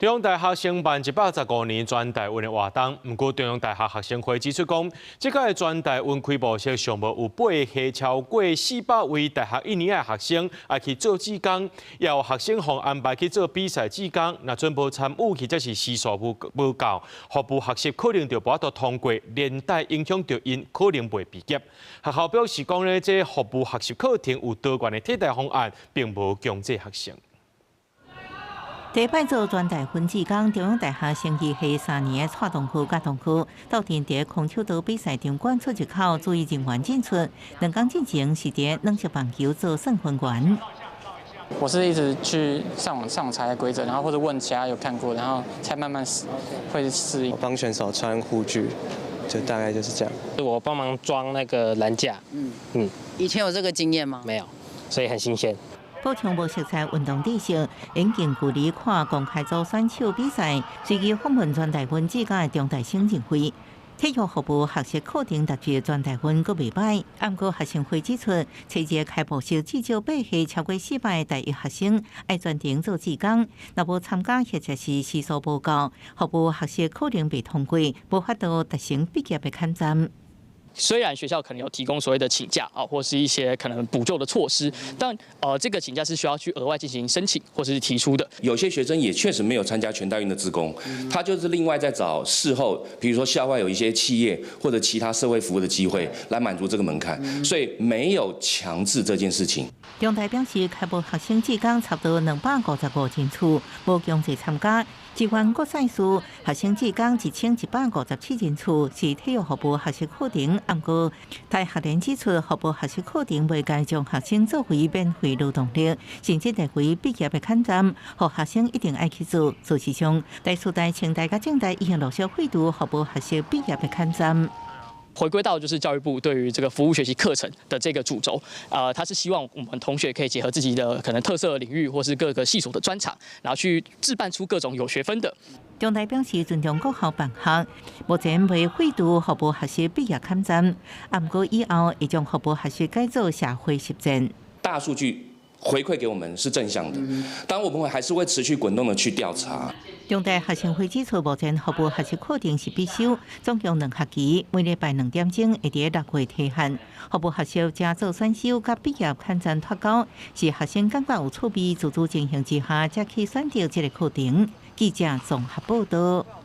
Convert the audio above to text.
中央大學承辦115年全大運的活動，毋過中央大學學生會指出講，這屆全大運開幕式上無有8歲超過400位大學一年的學生愛去做志工，也有學生予安排去做比賽志工，若準無參與或者是時數無夠，服務學習可能就無法度通過，連帶影響著𪜶可能袂畢業。學校表示講咧，這服務學習課程有多元的替代方案，並無強制學生。第一擺做全大運志工，中央大學生醫系3年的蔡同學佮同學，鬥陣佇空手道比賽場館出入口注意人員進出。2工進前是佇軟式棒球做算分員。我是一直去上網上網查規則，然後或者問其他有看過，然後才慢慢會適應。幫選手穿護具，就大概就是這樣。我幫忙裝那個欄架。以前有這個經驗嗎？沒有，所以很新鮮。補充無熟悉運動知識，𪜶近距離看公開組選手比賽。隨機訪問全大運志工的中大生認為，體育服務學習課程達至全大運閣袂䆀。毋過學生會指出，初日開幕式至少8歲超過400個大一學生愛全程做志工，若無參加或者是時數無夠，服務學習可能袂通過，無法度達成畢業的坎站。雖然學校可能有提供所謂的請假啊，或是一些可能補救的措施，但這個請假是需要去額外進行申請或是提出的。有些學生也確實沒有參加全大運的志工，他就是另外在找事後，比如說校外有一些企業或者其他社會服務的機會來滿足這個門檻，所以沒有強制這件事情。中大表示，開幕學生志工差不多255人次，無強制參加。支援國賽事，學生志工1157人次，是體育服務學習課程。毋過，大學聯指出，服務學習課程袂該將學生作為免費勞動力，甚至列為畢業的坎站，予學生一定愛去做。事實上，台師大、清大佮政大已經陸續廢除服務學習畢業的坎站。回歸到就是教育部對於這個服務學習課程的這個主軸，他是希望我們同學可以結合自己的可能特色領域或是各個系所的專長，然後去置辦出各種有學分的。中大表示尊重各校辦學，目前未廢除服務學習畢業坎站，毋過以後會將服務學習改做社會實踐。大數據回饋給我們是正向的，當然我們會還是會持續滾動的去調查。中大學生會指出，目前服務學習課程是必修，總共2學期，每禮拜2點鐘會佇6月提案。服務學習加做選修佮畢業坎站脫鈎，是學生感覺有趣味、自主情形之下，才去選擇這個課程。記者綜合報道。